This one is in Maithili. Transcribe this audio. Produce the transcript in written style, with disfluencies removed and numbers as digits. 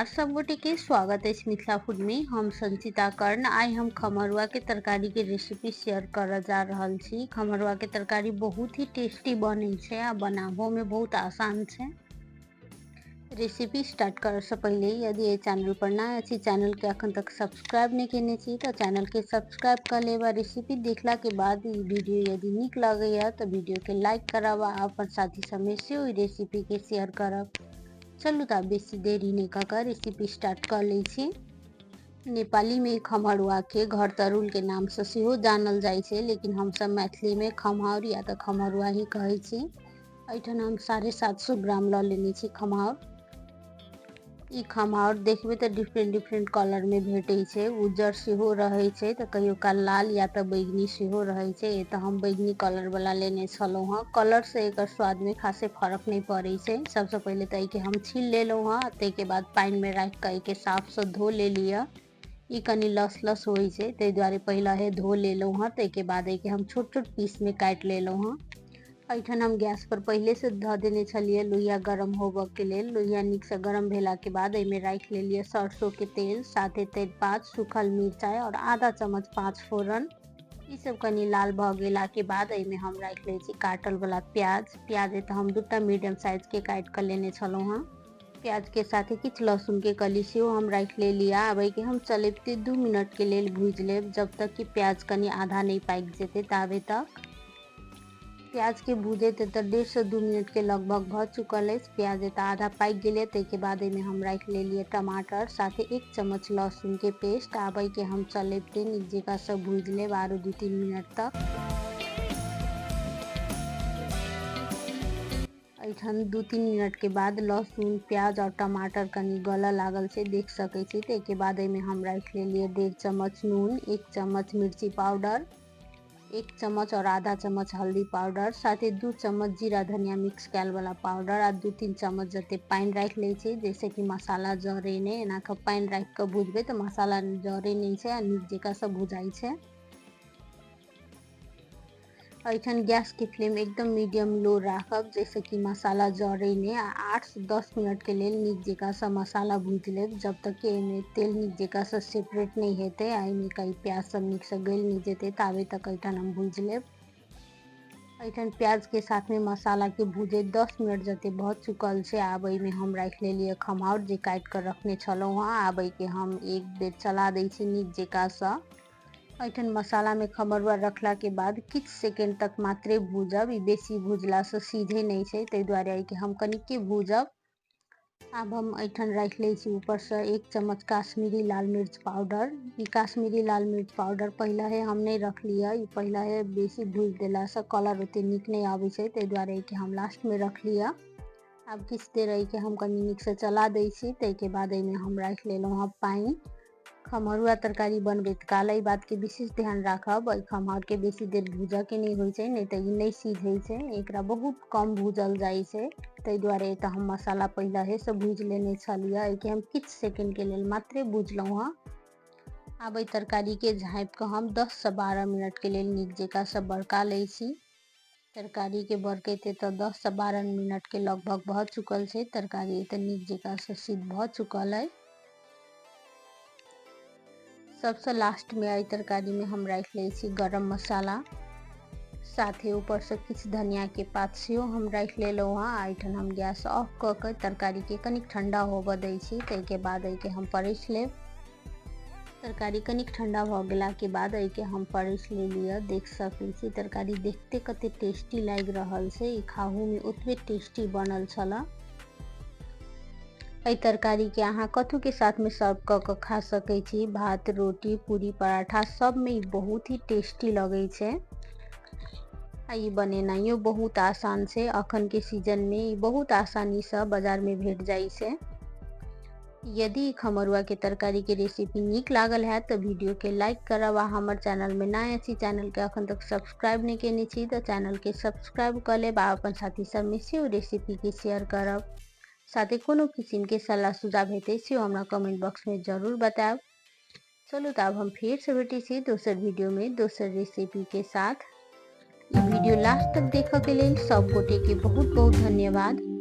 नमस्कार सब गोटे के स्वागत अछि मिथिला फूड में। हम संचिता कर्ण। आइ हम खमरुआ के तरकारी के रेसिपी शेयर करऽ जा रहल छी। खमरुआ के तरकारी बहुत ही टेस्टी बनै छै आ बनाबो में बहुत आसान छै। रेसिपी स्टार्ट करऽ से पहिले यदि एहि चैनल पर नया छी, चैनल के अखन तक सब्सक्राइब नहीं केने छी तऽ चैनल के सब्सक्राइब कर लेब। आ रेसिपी देखला के बाद ई वीडियो यदि नीक लगैया तऽ वीडियो के लाइक करब आ अपन साथी सबमे सेहो ई रेसिपी के शेयर करब। चलू तऽ आब बेसी देरी नहि कऽ कऽ रेसिपी स्टार्ट कऽ लै छी। नेपालीमे खम्हरुआके घर तरुलके नामसँ सेहो जानल जाइ छै, लेकिन हमसब मैथिलीमे खम्हाउर या तऽ खम्हरुआ ही कहै छी। एहिठाम हम 750 ग्राम लऽ लेने छी खम्हाउर। ई खम्हाउर देखबै तऽ डिफरेंट डिफरेंट कलरमे भेटै छै। उज्जर सेहो रहै छै तऽ कहियो काल लाल या तऽ बैगनी सेहो रहै छै। एतऽ हम बैगनी कलर वाला लेने छलहुँ हँ। कलरसँ एकर स्वादमे खासे फरक नहि पड़ै छै। सबसँ पहिले तऽ एहिके हम छील लेलहुँ हँ, ताहिके बाद पानिमे राखि कऽ एहिके साफसँ धो लेलियै। ई कनि लस लस होइ छै, ताहि दुआरे पहिले धो लेलहुँ हँ। ताहिके बाद एहिके हम छोट छोट पीसमे काटि लेलहुँ हँ। एहिठाम हम गैस पर पहिले से धऽ देने छलियै लोहिया गरम होबऽके लेल। लोहिया नीकसँ गरम भेलाके बाद एहिमे राखि लेलियै सरसोके तेल, साथे तेजपात, सूखल मिरचाइ आओर आधा चम्मच 5 फोरन। ई सब कनि लाल भऽ गेलाके बाद एहिमे हम राखि लै छी काटल वाला प्याज। प्याज एतऽ हम 2टा मीडियम साइजके काटि कऽ लेने छलहुँ हँ। प्याज के साथे किछु लहसुन के कली सेहो हम राखि लेलियै। आब एहिके हम चलेबते 2 मिनट के लेल भूजि लेब, जब तक कि प्याज कनि आधा नहि पाकि जेतै ताबे तक। प्याज के भूजैत एतऽ 1.5 से 2 मिनट के लगभग भऽ चुकल अछि। प्याज एतऽ आधा पाकि गेलै। ताहिके बाद एहिमे हम राखि लेलियै टमाटर, साथे 1 चम्मच लहसुन के पेस्ट। आब एहिके हम चलेबते नीक जकाँ से भूजि लेब आरो 2-3 मिनट तक। एहिठाम 2-3 मिनट के बाद लहसुन, प्याज और टमाटर कनि गलऽ लागल छै, देख सकै छी। ताहिके बाद एहिमे हम राखि लेलियै 1.5 चम्मच नून, 1 चम्मच मिर्ची पाउडर, 1 चम्मच और आधा चम्मच हल्दी पाउडर, साथे 2 चम्मच जीरा धनिया मिक्स कयल वाला पाउडर आ 2-3 चम्मच जते पानि राखि लै छी, जैसे कि मसाला जरे नहि। एना कऽ पानि राखि कऽ भुजबै तऽ मसाला जरे नहि छै आ नीक जकाँ से भुजाइ छै। एहिठाम गैस के फ्लेम एकदम मीडियम लो राखब, जैसे कि मसाला जरे नहि। आ 8 से 10 मिनट के लेल नीक जकाँ से मसाला भूजि लेब, जब तक कि एहिमे तेल नीक जकाँ से सेपरेट नहि हेतै आ एहिमे कहीं प्याज सब नीक से गलि नहि जेतै, ताबे तक एहिठाम हम भूजि लेब। एहिठाम प्याज के साथ में मसाला के भूजैत 10 मिनट जते भऽ चुकल छै। आब एहिमे हम राखि लेलियै खम्हाउर जे काटि कऽ रखने छलहुँ हँ। आब एहिके हम एक बेर चला दै छी नीक जकाँ सँ। एहिठाम मसालामे खमरुआ रखलाके बाद किछु सेकेंड तक मात्रे भूजब। ई बेसी भूजलासँ सीझै नहि छै, ताहि दुआरे एहिके हम कनिके भूजब। आब हम एहिठाम राखि लै छी ऊपरसँ 1 चम्मच काश्मीरी लाल मिर्च पाउडर। ई काश्मीरी लाल मिर्च पाउडर पहिले हम नहि रखलियै, ई पहिले बेसी भूजि देलासँ कलर ओते नीक नहि आबै छै, ताहि दुआरे एहिके हम लास्टमे रखलियै। आब किछु देर एहिके हम कनि नीकसँ चला दै छी। ताहिके बाद एहिमे हम राखि लेलहुँ हँ पानि। खम्हरुआ तरकारी बनबैत काल एहि बातके विशेष ध्यान राखब, एहि खम्हाउरके बेसी देर भूजऽके नहि होइ छै, नहि तऽ ई नहि सीझै छै। एकरा बहुत कम भूजल जाइ छै, ताहि दुआरे एतऽ हम मसाला पहिलहेसँ भूजि लेने छलियै। एहिके हम किछु सेकेंडके लेल मात्रे भूजलहुँ हँ। आब एहि तरकारीके झाँपिकऽ हम 10 से 12 मिनटके लेल नीक जकाँसँ बड़का लै छी। तरकारीके बरकैत एतऽ 10 से 12 मिनटके लगभग भऽ चुकल छै। तरकारी एतऽ नीक जकाँसँ सिद्ध भऽ चुकल अइ। सबसँ लास्टमे एहि तरकारीमे हम राखि लै छी गरम मसाला, साथे ऊपरसँ किछु धनियाके पात सेहो हम राखि लेलहुँ हँ। एहिठाम हम गैस ऑफ कऽ कऽ तरकारीके कनिक ठण्डा होबऽ दै छी। ताहिके बाद एहिके हम परसि लेब। तरकारी कनिक ठंडा भऽ गेलाके बाद एहिके हम परसि लेलियै। देख सकै छी तरकारी देखते कते टेस्टी लागि रहल छै। ई खाहूमे ओतबे टेस्टी बनल छल। एहि तरकारीके अहाँ कथूके साथमे सर्व कऽ कऽ खा सकै छी। भात, रोटी, पूरी, पराठा सबमे ई बहुत ही टेस्टी लगै छै। आ ई बनेनाइयो बहुत आसान छै। अखनके सीजनमे ई बहुत आसानीसँ बाजारमे भेट जाइ छै। यदि खमरुआ के तरकारी के रेसिपी नीक लागल है तो वीडियो के लाइक करब आ हमर चैनल में नया छी, चैनल के अखन तक सब्सक्राइब नहीं केने छी तो चैनल के सब्सक्राइब कर लेब आ अपन साथी सब में सेहो रेसिपी के शेयर करब। साथे कोनो किसिम के सलाह सुझाव हेतै सेहो हमरा कमेंट बॉक्स में जरूर बतायब। चलू तो अब हम फिर से भेटै छी दोसर वीडियो में दोसर रेसिपी के साथ। ई वीडियो लास्ट तक देखऽ के लेल सब गोटे के बहुत बहुत धन्यवाद।